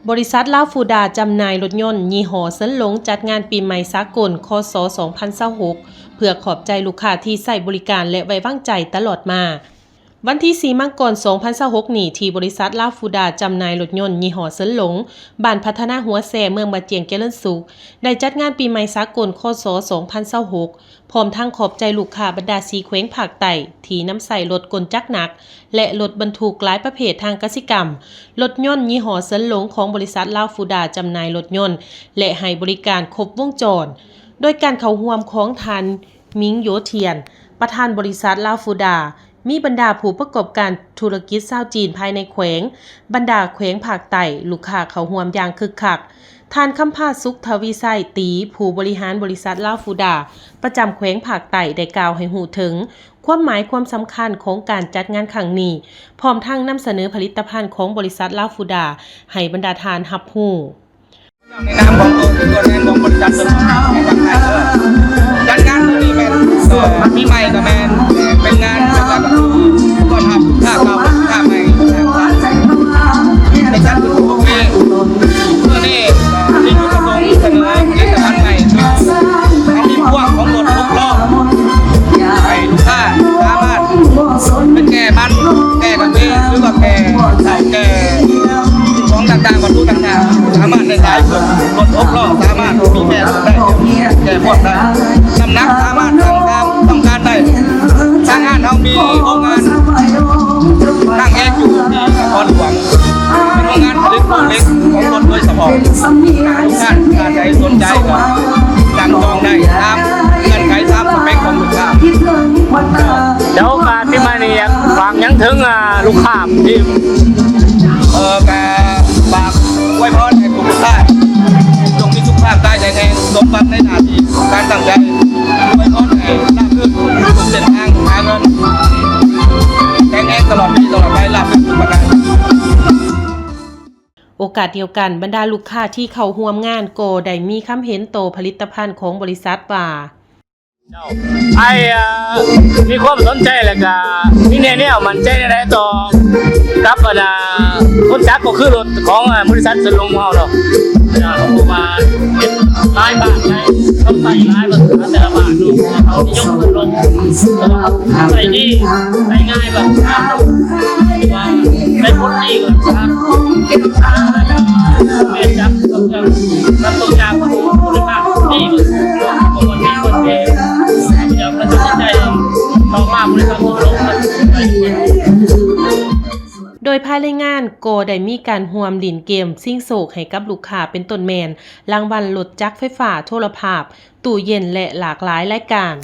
ບໍລິສັດລາວຟູດາ ຈຳໜ່າຍລົດຍົນຍີ່ຫໍ້ເຊີນຫຼົງ ຈັດງານປີໃໝ່ສາກົນ ຄ.ສ. ສອງພັນຊາວຫົກ ເພື່ອຂອບໃຈລູກຄ້າທີ່ໃຊ້ບໍລິການ ແລະ ໄວ້ວາງໃຈຕະຫຼອດມາ. ວັນທີສີ່ ມັງກອນ ສອງພັນຊາວຫົກນີ້ ທີ່ບໍລິສັດລາວຟູດາ ຈຳໜ່າຍລົດຍົນຍີ່ຫໍ້ເຊີນຫຼົງ ບ້ານພັດທະນາຫົວແຊ ເມືອງບາຈຽງຈະເລີນສຸກ ໄດ້ຈັດງານປີໃໝ່ສາກົນ ຄ.ສ. ສອງພັນຊາວຫົກ ພ້ອມທັງຂອບໃຈລູກຄ້າບັນດາສີ່ແຂວງພາກໃຕ້ ທີ່ນຳໃຊ້ລົດກົນຈັກໜັກ ແລະ ລົດບັນທຸກຫຼາຍປະເພດທາງກະສິກຳ, ລົດຍົນຍີ່ຫໍ້ເຊີນຫຼົງຂອງບໍລິສັດລາວຟູດາ ຈຳໜ່າຍລົດຍົນ ແລະ ໃຫ້ບໍລິການຄົບວົງຈອນ, ໂດຍການເຂົ້າຮ່ວມຂອງທ່ານ ມິງ ໂຢທຽນ ປະທານບໍລິສັດລາວຟູດາ, ມີບັນດາຜູ້ປະກອບການທຸລະກິດຊາວຈີນພາຍໃນແຂວງ, ບັນດາແຂວງພາກໃຕ້, ລູກຄ້າເຂົ້າຮ່ວມຢ່າງຄຶກຄັກ. ທ່ານ ຄຳພາ ສຸກທະວີໄຊ ຕີ ຜູ້ບໍລິຫານບໍລິສັດລາວຟູດາ ປະຈຳແຂວງພາກໃຕ້ ໄດ້ກ່າວໃຫ້ຮູ້ເຖິງຄວາມໝາຍຄວາມສຳຄັນຂອງການຈັດງານຄັ້ງນີ້, ພ້ອມທັງນຳສະເໜີຜະລິດຕະພັນຂອງບໍລິສັດລາວຟູດາ ໃຫ້ບັນດາທ່ານຮັບຮູ້. ໃນນາມຂອງຕົວ ຕົວແທນຂອງບໍລິສັດ ຈັດງານມື້ນີ້ແມ່ນ ເອີ ປີໃໝ່ກໍແມ່ນ ເປັນງານ ເປັນງານຕ້ອນຮັບລູກຄ້າເກົ່າ ລູກຄ້າໃໝ່ ໃນການເປີດໂຮງແຮມ ມື້ນີ້ມີຈຸດປະສົງສະເໜີຜະລິດຕະພັນໃໝ່ ເຮົາມີພວກຂອງລົດຫົກລໍ້ ໃຫ້ລູກຄ້າສາມາດໄປແກ່ມັນ ແກ່ກາເຟ ຫຼືວ່າແກ່ເຂົ້າ ແກ່ຂອງຕ່າງໆ ວັດຖຸຕ່າງໆ ສາມາດໄດ້ຂາຍເພິ່ນ ລົດຫົກລໍ້ສາມາດມີແກ່ໄດ້ ແກ່ພວກໄດ້ ນ້ຳໜັກສາມາດສັ່ງຕາມຕ້ອງການໄດ້. ທາງຮ້ານເຮົາມີໂຮງງານສ້າງເອງຢູ່ທີ່ນະຄອນຫຼວງ ເປັນໂຮງງານຜະລິດໂຄງເຫຼັກຂອງລົດໂດຍສະເພາະ. ຖ້າລູກຄ້າທ່ານໃດສົນໃຈກໍສັ່ງຈອງໄດ້ຕາມເງື່ອນໄຂ ຕາມສະເປັກຂອງລູກຄ້າ. ແລ້ວໂອກາດປີໃໝ່ນີ້ ຢາກຝາກຫຍັງເຖິງ ອ່າ ລູກຄ້າທີ່ ເອີ ກະຝາກອວຍພອນໃຫ້ທຸກໆທ່ານ ຈົ່ງມີສຸຂະພາບກາຍແຂງແຮງ ສົມຫວັງໃນໜ້າທີ່ການຕັ້ງໃຈ. ອວຍພອນໃຫ້ລາບລື່ນທຸກເສັ້ນທາງຫາເງິນ ແຂງແຮງຕະຫຼອດປີຕະຫຼອດໄປ ລາບລື່ນທຸກປະການ. ໂອກາດດຽວກັນ, ບັນດາລູກຄ້າທີ່ເຂົ້າຮ່ວມງານກໍໄດ້ມີຄຳເຫັນຕໍ່ຜະລິດຕະພັນຂອງບໍລິສັດວ່າ. ເຈົ້າ ອ້າຍ ເອີ ມີຄວາມສົນໃຈ ແລ້ວກະມີແນວແນວໝັ້ນໃຈແນວໃດຕໍ່ກັບ ອັນ ອ່າ ຄົນຈັກ ກໍຄືລົດຂອງ ອ່າ ບໍລິສັດເຊີນຫຼົງຂອງເຮົາເນາະ. ເພາະວ່າເປັນຫຼາຍບ້ານ ເຂົາໃຊ້ຫຼາຍ ພາສາແຕ່ລະບ້ານເນາະ ເຂົານິຍົມເຊີນຫຼົງ ເພາະວ່າໃຊ້ດີ ໃຊ້ງ່າຍ ແບບ ວ່າໄດ້ຜົນດີ ວ່າ ແມ່ນຈັກ ກັບຕົວຢ່າງ ຄຸນນະພາບດີ ໂດຍພາຍໃນງານກໍໄດ້ມີການຮ່ວມຫຼິ້ນເກມຊິງໂຊກໃຫ້ກັບລູກຄ້າ ເປັນຕົ້ນແມ່ນລາງວັນລົດຈັກໄຟຟ້າ, ໂທລະພາບ, ຕູ້ເຢັນ ແລະ ຫຼາກຫຼາຍລາຍການ.